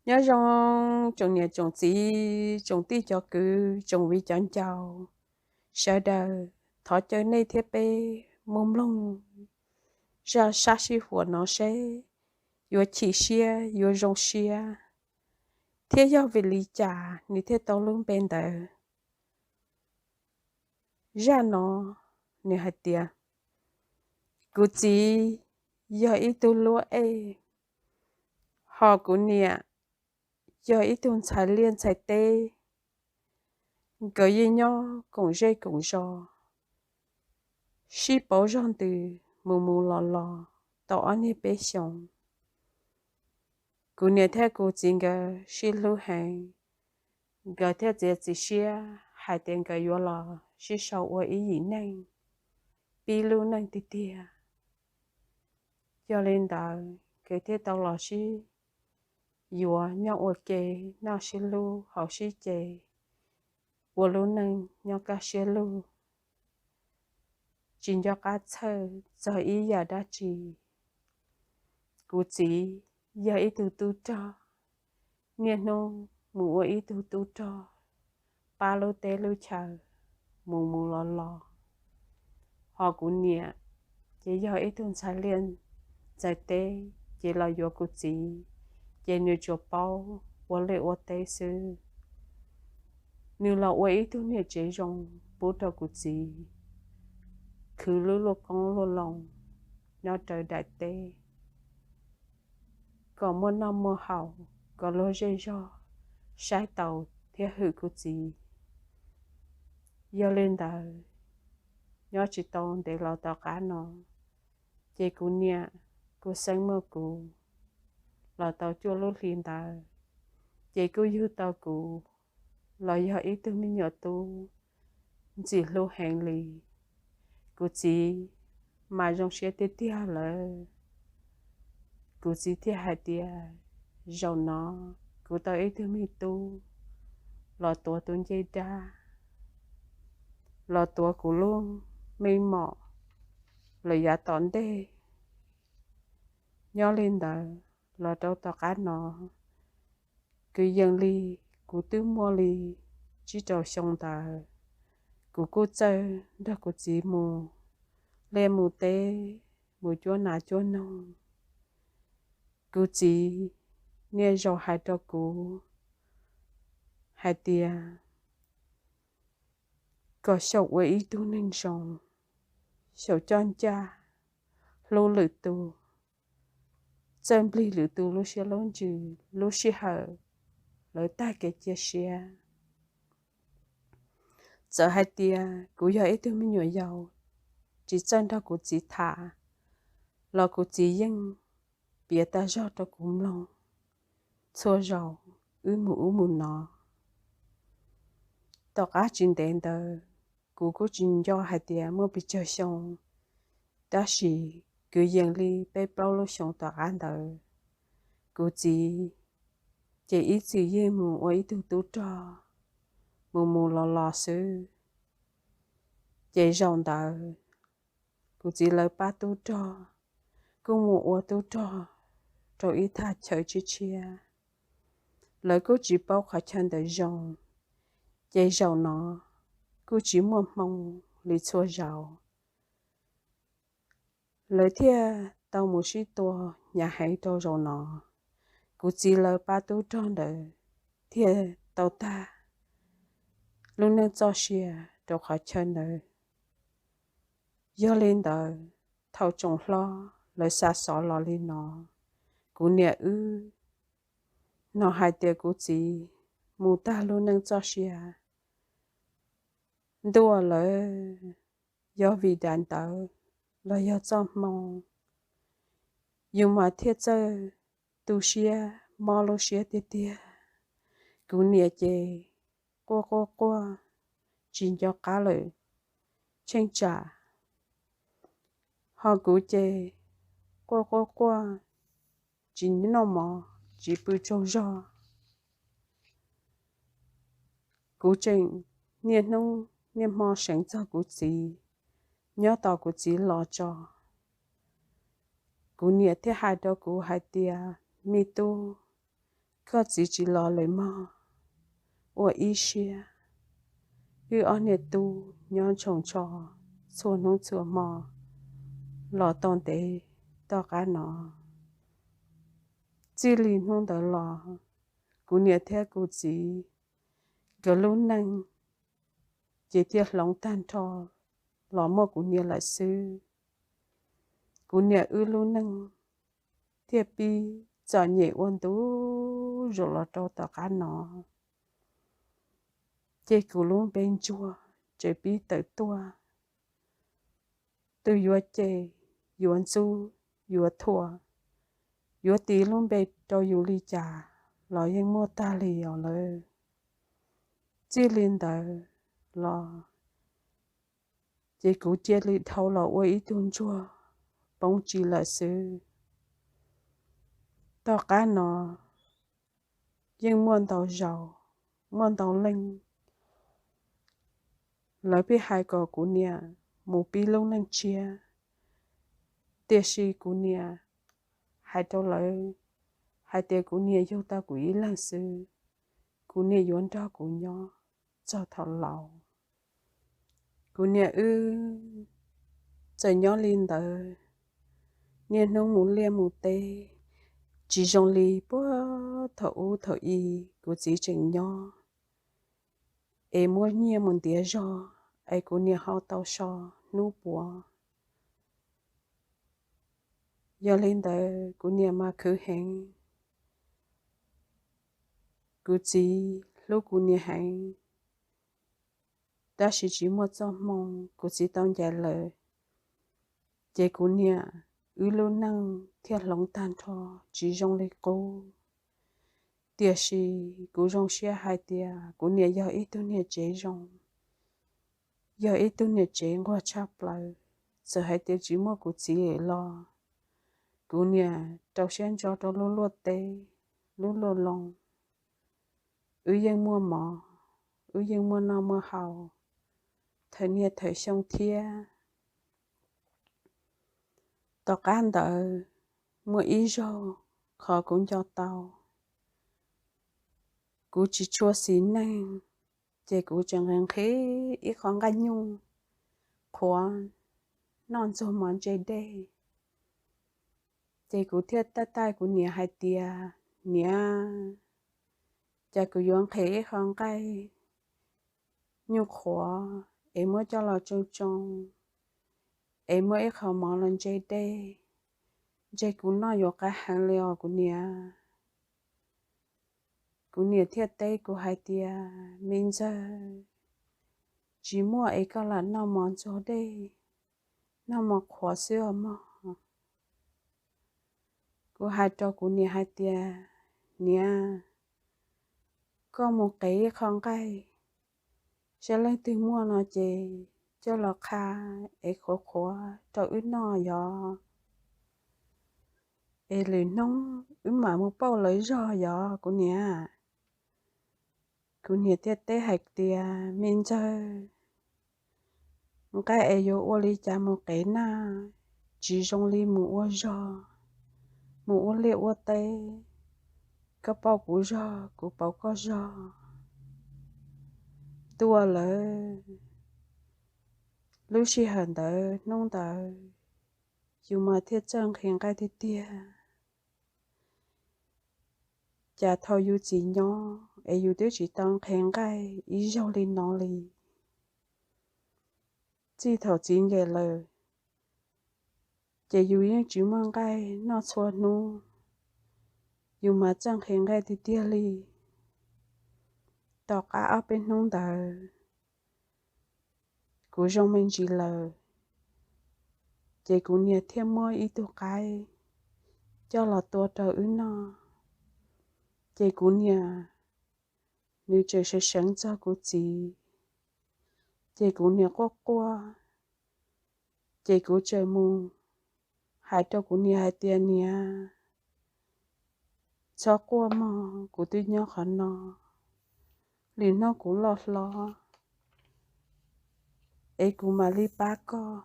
Nyob zoo tsoom niam tsoom txiv, tsoom tij cov kwv, tsoom viv cov ncaus, sawv daws, thov caw nej thiab peb mus mloog zaj sab sij huam no seb yuav chim siab, yuav zoo siab, thiab yog vim li cas nws thiaj tau lub npe ntawd. Zaj no nws hais tias, kuv txiv yog ib tug luab ej, ho kuv niam yog ib tug ntxhais liaj ntxhais teb. Nkawd yeej nyob koom zej koom zos, sib paub zog ntws mus mus los los tau ob niag peb xyoos. Kuv niam thiab kuv txiv nkawd sib hlub heev, nkawd thiaj txiav txim siab hais tias nkawd yuav los sib sau ua ib yim neej, pib lub neej tiag tiag. Yog li ntawd nkawd thiaj tau los sib yuav nyob ua ke, noj sib hlub haus sib ce, ua lub neej nyob kaj siab lug, tsis nco qab txhawj txog ib yam dab tsi. Kuv txiv yog ib tug tub rog, niaj hnub mus ua ib tug tub rog, pab lub teb lub chaw mus mus los los. Ho kuv niam ces yog ib tug ntxhais liaj ntxhais teb, ces los yuav kuv txiv, ces nws tsuas paub ua liaj ua teb xwb. Nws los ua ib tug niam tsev zoo pub rau kuv txiv, khwv lub luaj koob luaj loo nyob raws daim teb, kom muaj noj muaj haus, kom luag zej zog saib taus thiab hwm kuv txiv. Yog li ntawd, nyob tsis tau ntev los tom qab no, ces kuv niam kuj xeeb muaj kuv los tau cuaj lub hli ntawd, ces kuj yug tau kuv los yog ib tug me nyuam tub ntxim hlub heev li. Kuv txiv mas zoo siab tiag tiag lawm. Kuv txiv thiaj hais tias, zaum no kuv tau ib tug me tub los tuav tus ncej dab, los tuav kuv lub meej mom lawm yav tom ntej. Nyob li ntawd los rau tom qab no, kwv yees li kuv twb muaj li tsib rau xyoo ntawd, kuv kuj txawj nrog kuv txiv mus liaj mus teb, mus cuab nas cuab noog. Kuv txiv niaj zaus hais rau kuv hais tias kom xyaum ua ib tug neeg zoo, xyaum coj ncaj, hlub lwm tus, txawj nplig lwm tus lub siab lub ntsws lub sij hawm lawv tag kev cia siab. Txawm hais tias kuv yog ib tug me nyuam yaus tsis txawj nrog kuv txiv tham, los kuv txiv yeej piav tag zog rau kuv mloog txhua zaus wb mus ub mus no. Tom qab tsis ntev ntawd, kuv kuj tsis nco hais tias muaj pes tsawg xyoo, tab sis kwv yees li peb plaub lub xyoo tom qab ntawd, kuv txiv ces ib txwm yeej mus ua ib tug tub rog, mus mus los los xwb. Ces zaum ntawd kuv txiv lawv pab tub rog kuj mus ua tub rog rau ib thaj chaw tshiab tshiab, lawv kuj tsis paub qhov chaw ntawd zoo. Ces zaum no kuj tsis muaj hmoo li txhua zaus, lawv thiaj tau mus sib tua hnyav heev rau zaum no. Kuv txiv lawv pab tub rog ntawd thiaj tau tag lub neej txoj sia rau qhov chaw ntawd. Yog li ntawd, thaum tsoom hlob lawv xa xov los li no, kuv niam wb hnov hais tias kuv txiv mus tag lub neej txoj sia ntuj lawm, yog vim daim ntawv los yog txoj hmoo, yus mas thiaj txawj tu siab mob lub siab tiag tiag. Kuv niam ces quaj quaj quaj tsis nco qab lawm tsheej tsam, ho kuv ces quaj quaj quaj tsis noj mov tsis pw tsaug zog. Kuv tseem niaj hnub niaj hmo seev txog kuv txiv, nyob tos kuv txiv los tso. Kuv niam thiaj hais rau kuv hais tias, me tub, Koj txiv tsis los lawm mog. Ua ib siab, wb ob niag tub nyob ntsoo ntsho txhua hnub txhua hmo los tau ntev. Tom qab no, txij li hnub ntawd los, kuv niam thiab kuv txiv nkawd lub neej ces thiaj hloov tag nrho los muaj kuv niam lawm xwb. Kuv niam wb lub neej thiaj pib txom nyem ua ntu zus los rau tom qab no, ces kuv lub npe ntsuag tseem pib tawm tuaj. Twb yuav cem, yuav ntxub, yuav thuam, yuav tis lub npe rau yus li cas los yeej muaj tag li os lawm. Txij li ntawd los, ces kuv cia li dhau los ua ib tug ntsuag poob tsis lawm xwb. Tom qab no yeej muaj ntau zaus, muaj ntau leej, lawv pheej hais kom kuv niam mus pib lub neej tshiab, tiam sis kuv niam hais rau lawv hais tias kuv niam yug tau kuv ib leeg xwb, kuv niam yuav nrog kuv nyob txog thaum laus. Kuv niam wb txawm nyob li ntawd, niaj hnub mus liaj mus teb, tsis zoo li puag thaum ub thaum i kuv txiv tseem nyob, es muab nyiaj mus ntiav zog es kuv niam ho tau so hnub puav. Yog li ntawd kuv niam mas khwv heev. Kuv txiv hlub kuv niam heev, tab sis tsis muaj txoj hmoo, kuv txiv tau ncaim lawm, ces kuv niam wb lub neej thiaj hloov tag nrho tsis zoo li qub. Tiam sis kuv zoo siab hais tias kuv niam yog ib tug niam tsev zoo, yog ib tug niam tsev nquag tshaj plaws. Txawm hais tias tsis muaj kuv txiv los, kuv niam rau siab ntso rau lub luaj teb, lub luaj loo, wb yeej muaj mov, wb yeej muaj noj muaj haus thawm niaj thawm xyoo thiab. Tom qab ntawd, muaj ib zaug qhov kuv nco tau, kuv tsis tshua xis neej, ces kuv tseem nqhis ib qho nqaij nyuj qhuav noj ntxuag mov ntse dej. Ces kuv thiaj taij taij kuv niam hais tias, Niam, cas kuv yuav nqhis ib qho nqaij nyuj qhuav es muab coj los tsoo tsoo, es muab ib qho mov los ntse dej, ntshe kuv noj yuav qab heev li os kuv niam. Kuv niam thiaj teb kuv hais tias, Me ntxawg, tsis muaj es koj lam noj mov ntxuag dej, noj mov qhuav xwb os mog. Kuv hais rau kuv niam hais tias, Niam, koj mus qev ib qho nqaij, saib leej twg muaj no ces coj los qha es qhuav qhuav rau wb noj yog, es lwm hnub wb mam mus pauj lawv zog yog kuv niam. Kuv niam thiaj teb hais tias, Me ntxawg, nqaij es yuav ua li cas mus qev na, tsis zoo li mus ua zog, mus ua liaj ua teb. Koj pauj kuv zog, kuv pauj koj zog. Tuaj lawm. Lub sij hawm ntawd hnub ntawd yus mas thiaj txawj nqhis nqaij tiag tiag. Cas thaum yus txiv nyob es yus twb tsis tau nqhis nqaij ib zaug li no li. Txij thaum txiv ncaim lawm, ces yus yeej tsis muaj nqaij noj txhua hnub, yus mas txawj nqhis nqaij tiag tiag li. Tom qab ob peb hnub ntawd, kuv zoo me ntsis lawm, ces kuv niam thiaj muab ib tug qaib coj los tua rau wb noj. Ces kuv niam, nws tseem seev seev txog kuv txiv, ces kuv niam quaj quaj, ces kuv tseem mus hais rau kuv niam hais tias, Niam, txhob quaj mog, kuv twb nyob qhov no, lwm hnub kuv loj hlob es kuv mam li pab koj.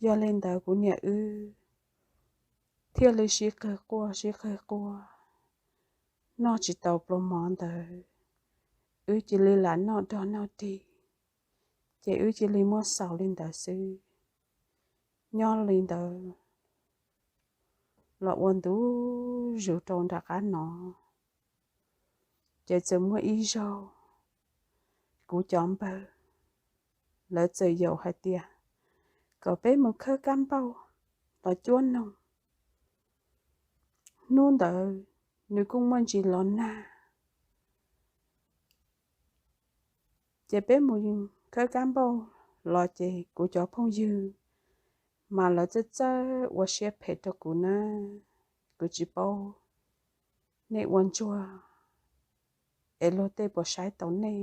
Yog li ntawd kuv niam wb thiaj li sib qawg quaj sib qawg quaj, noj tsis tau pluas mov ntawd, wb cia li lam noj dog noj dig, ces wb cia li muab xaus li ntawd xwb. Nyob li ntawd los ua ntu zus rau nram qab no, ces txawm muaj ib zaug kuv cov npawg lawv txawm yaum hais tias kom peb mus khawb kab npauj los cuab noog. Hnub ntawd nws kuj muaj ntsis los nag, ces peb mus khawb kab npauj los ces kuv cov phooj ywg mas lawv txawj txawj ua siab phem rau kuv na. Kuv tsis paub nej ua ntsuag es luag tej puas saib tau nej,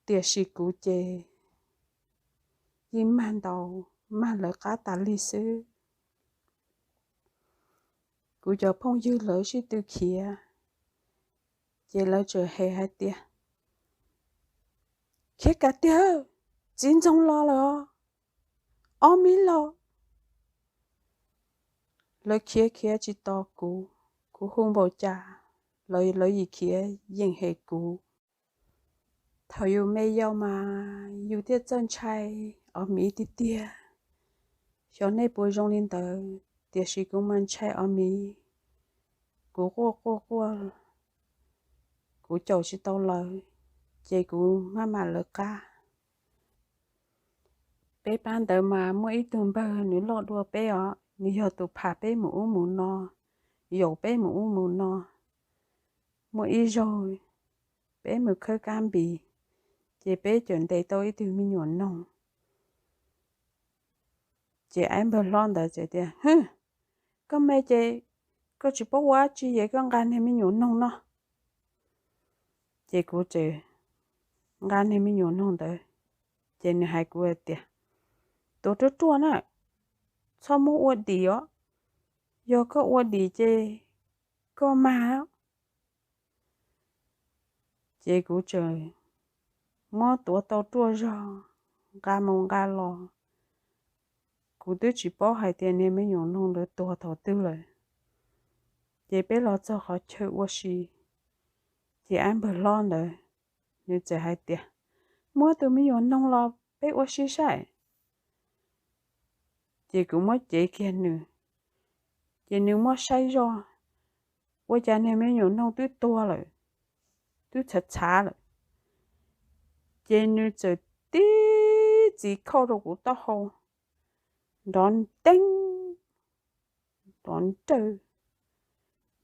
tiam sis kuv ces yeej mag ntaus mag lawv qab tas li xwb. Kuv cov phooj ywg lawv sib tw khiav, ces lawv txawm hais tias, khiav kiag tiag, txiv ntxoog los lawm os, ob miv los. Lawv khiav khiav tsis tos kuv, kuv hu npaum cas los lawv yim khiav yeem hem kuv. Thaum yus me yau mas yus thiaj txawj ntshai ob miv tiag tiag. Xyov nej puas zoo li ntawd, tiam sis kuv mas ntshai ob miv. Kuv quaj quaj quaj, kuv caum tsis tau lawv, ces kuv maj mam lawv qab. Peb pab ntawd mas muaj ib tug npawg nws loj dua peb os, nws yog tus pham peb mus ub mus no, yaum peb mus ub mus no. Muaj ib zaug peb mus khawb kab npis, ces peb txawm ntes tau ib tug me nyuam noog. Ces aib npawg hlob ntawd txawm tias, koj me ces koj tsis paub ua dab tsi es koj nqa niag me nyuam noog no. Ces kuv txawm nqa niag me nyuam noog ntawd, ces nws hais kuv hais tias, tuav ruaj ruaj na, txhob muab ua dim os, yog koj ua dim ces koj mag. Ces kuv txawm muab tuav tau ruaj zog, nqa mus nqa los. Kuv twb tsis paub hais tias niag me nyuam noog ntawd tuag thaum twg lawm. Ces peb los txog qhov chaw ua si, ces aib npawg hlob ntawd nws txawm hais tias, muab tus me nyuam noog los peb ua si saib. Ces kuv muab cev kiag nws, ces nws muab saib zoj, ua cas niag me nyuam noog twb tuag lawm, twb txhav txhav lawm. Ces nws txawm tib txiv khauj rau kuv taub hau, nrov nteeb, nrov nrawj.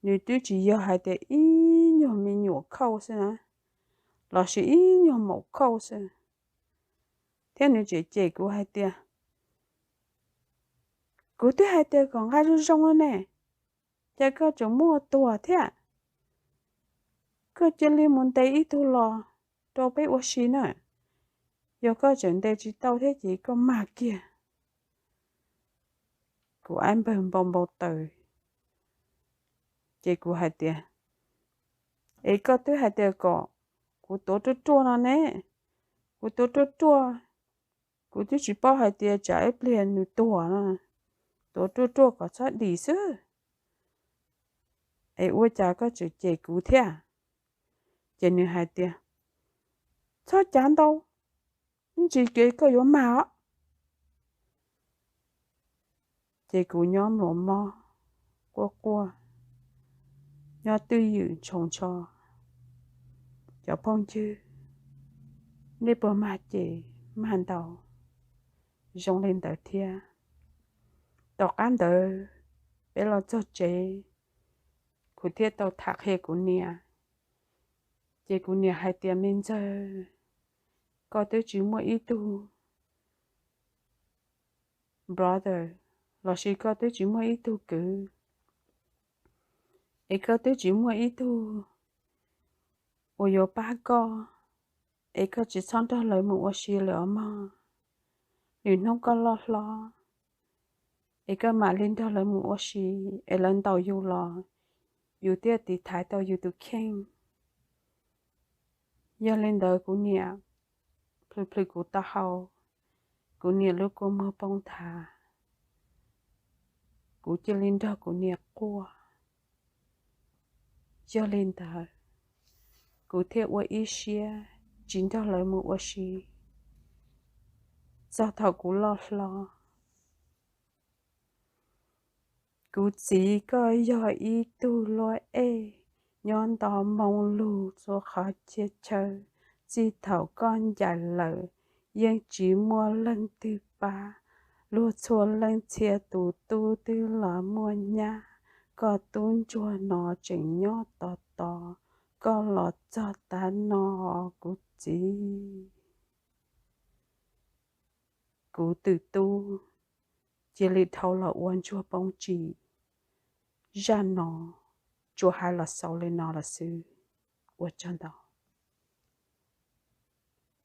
Nws twb tsis yog hais tias ib nyuag me nyuam khauj xwb na, lossis ib nyuag maum khauj xwb. Thiab nws tseem cem kuv hais tias, kuv twb hais tias kom nqa zoo zoo ne, ces koj tseem muab ua tuag thiab. Koj cia li mus ntes ib tug los rau peb ua si na, yog koj tseem ntes tsis tau thiab ces koj mag kiag. Kuv aib npawg npau npau taws, ces kuv hais tias, es koj twb hais tias kom kuv tuav ruaj ruaj no ne, kuv tuav ruaj ruaj, kuv twb tsis paub hais tias tsam ib pliag nws tuag no, tuav ruaj ruaj kom txhob dim xwb, es ua cas koj tseem cem kuv thiab? Ces nws hais tias, txhob cav ntau, ib ntsis ces koj yuav mag os. Ces kuv nyob mluas mob, quaj quaj, nyob twj ywm ntsoo ntsho. Cov phooj ywg, nej puas mag cem mag ntaus zoo li ntawd thiab? Tom qab ntawd peb los txog tsev, kuv thiaj tau tham qhia kuv niam. Ces kuv niam hais tias, me ntxawg, koj twb tsis muaj ib tug brother, lossis koj twb tsis muaj ib tug kwv, es koj twb tsis muaj ib tug uas yuav pab koj, es koj tsis txhob nrog lawv mus ua si lawm os mog. Lwm hnub koj loj hlob, es koj mam li nrog lawv mus ua si, es lawv ntaus yus los yus thiaj tiv thaiv tau yus tus kheej. Yog li ntawd kuv niam plhws plhws kuv taub hau, kuv niam lub kua muag poob nthav. kuv cia li nrog kuv niam quaj. Yog li ntawd, kuv thiaj ua ib siab tsis nrog lawv mus ua si txog thaum kuv loj hlob. Kuv txiv, koj yog ib tug luaj ej nyob nto moo lug txhua qhov chaw. Txij thaum koj ncaim lawm, yeej tsis muaj leej twg pab. Luag txhua leej txhia tus tub twb los muaj nyab, koj tub ntsuag no tseem nyob tos tos koj los txog tav no os kuv txiv. Kuv tus tub, cia li dhau los ua ntsuag poob tsim. Zaj no tsuas hais los xaus li no lawm xwb. Ua tsaug ntau.